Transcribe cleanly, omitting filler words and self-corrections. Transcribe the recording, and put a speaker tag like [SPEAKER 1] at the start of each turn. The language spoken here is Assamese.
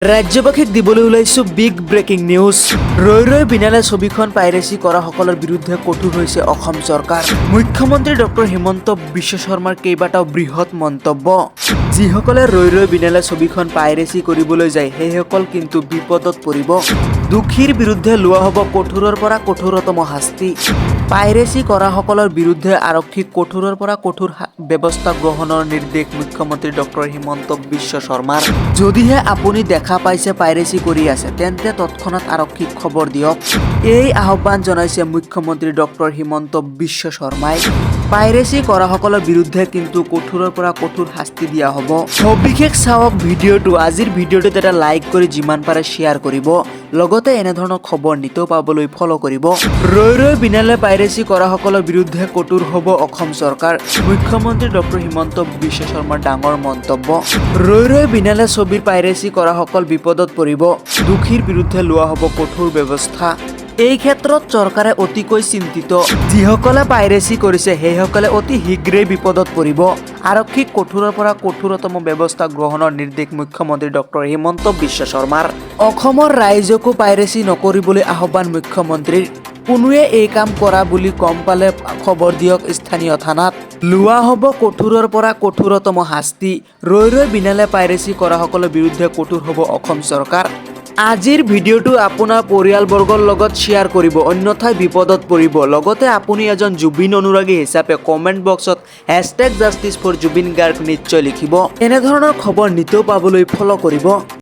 [SPEAKER 1] ৰাজ্যবাসীক দিবলৈ ওলাইছো বিগ ব্ৰেকিং নিউজ। ৰৈ ৰৈ বিনালে ছবিখন পাইৰেচি কৰাসকলৰ বিৰুদ্ধে কঠোৰ হৈছে অসম চৰকাৰ। মুখ্যমন্ত্ৰী ডক্টৰ হিমন্ত বিশ্ব শৰ্মাৰ কেইবাটাও বৃহৎ মন্তব্য। যিসকলে ৰৈ ৰৈ বিনালে ছবিখন পাইৰেচি কৰিবলৈ যায়, সেইসকল কিন্তু বিপদত পৰিব। দোষীৰ বিৰুদ্ধে লোৱা হ'ব কঠোৰৰ পৰা কঠোৰতম শাস্তি। পাইৰেচি কৰাসকলৰ বিৰুদ্ধে আৰক্ষীক কঠোৰৰ পৰা কঠোৰ ব্যৱস্থা গ্ৰহণৰ নিৰ্দেশ মুখ্যমন্ত্ৰী ডক্টৰ হিমন্ত বিশ্ব শৰ্মাৰ। যদিহে আপুনি দেখা পাইছে পাইৰেচি কৰি আছে, তেন্তে তৎক্ষণাত আৰক্ষীক খবৰ দিয়ক, এই আহ্বান জনাইছে মুখ্যমন্ত্ৰী ডক্টৰ হিমন্ত বিশ্ব শৰ্মাই। পাইৰেচি কৰাসকলৰ বিৰুদ্ধে কিন্তু কঠোৰৰ পৰা কঠোৰ শাস্তি দিয়া হ'ব। সবিশেষ চাওক ভিডিঅ'টো। আজিৰ ভিডিঅ'টোত এটা লাইক কৰি যিমান পাৰে শ্বেয়াৰ কৰিব, লগতে এনেধৰণৰ খবৰ নিতৌ পাবলৈ ফ'ল' কৰিব। ৰৈ ৰৈ বিনালে পাইৰেচি কৰাসকলৰ বিৰুদ্ধে কঠোৰ হ'ব অসম চৰকাৰ, মুখ্যমন্ত্ৰী ডক্টৰ হিমন্ত বিশ্ব শৰ্মাৰ ডাঙৰ মন্তব্য। ৰৈ ৰৈ বিনালে ছবিৰ পাইৰেচি কৰাসকল বিপদত পৰিব। দোষীৰ বিৰুদ্ধে লোৱা হ'ব কঠোৰ ব্যৱস্থা। এই ক্ষেত্ৰত চৰকাৰে অতিকৈ চিন্তিত। যিসকলে পাইৰেচি কৰিছে, সেইসকলে অতি শীঘ্ৰেই বিপদত পৰিব। আৰক্ষীক কঠোৰৰ পৰা কঠোৰতম ব্যৱস্থা গ্ৰহণৰ নিৰ্দেশ মুখ্যমন্ত্ৰী ডক্টৰ হিমন্ত বিশ্ব শৰ্মাৰ। অসমৰ ৰাইজকো পাইৰেচি নকৰিবলৈ আহ্বান মুখ্যমন্ত্ৰীৰ। কোনোৱে এই কাম কৰা বুলি গম পালে খবৰ দিয়ক স্থানীয় থানাত। লোৱা হ'ব কঠোৰৰ পৰা কঠোৰতম শাস্তি। ৰৈ ৰৈ বিনালে পাইৰেচি কৰাসকলৰ বিৰুদ্ধে কঠোৰ হ'ব অসম চৰকাৰ। আজিৰ ভিডিঅ'টো আপোনাৰ পৰিয়ালবৰ্গৰ লগত শ্বেয়াৰ কৰিব, অন্যথাই বিপদত পৰিব। লগতে আপুনি এজন জুবিন অনুৰাগী হিচাপে কমেণ্ট বক্সত #JusticeForZubeenGarg নিশ্চয় লিখিব। এনেধৰণৰ খবৰ নিতৌ পাবলৈ ফ'ল' কৰিব।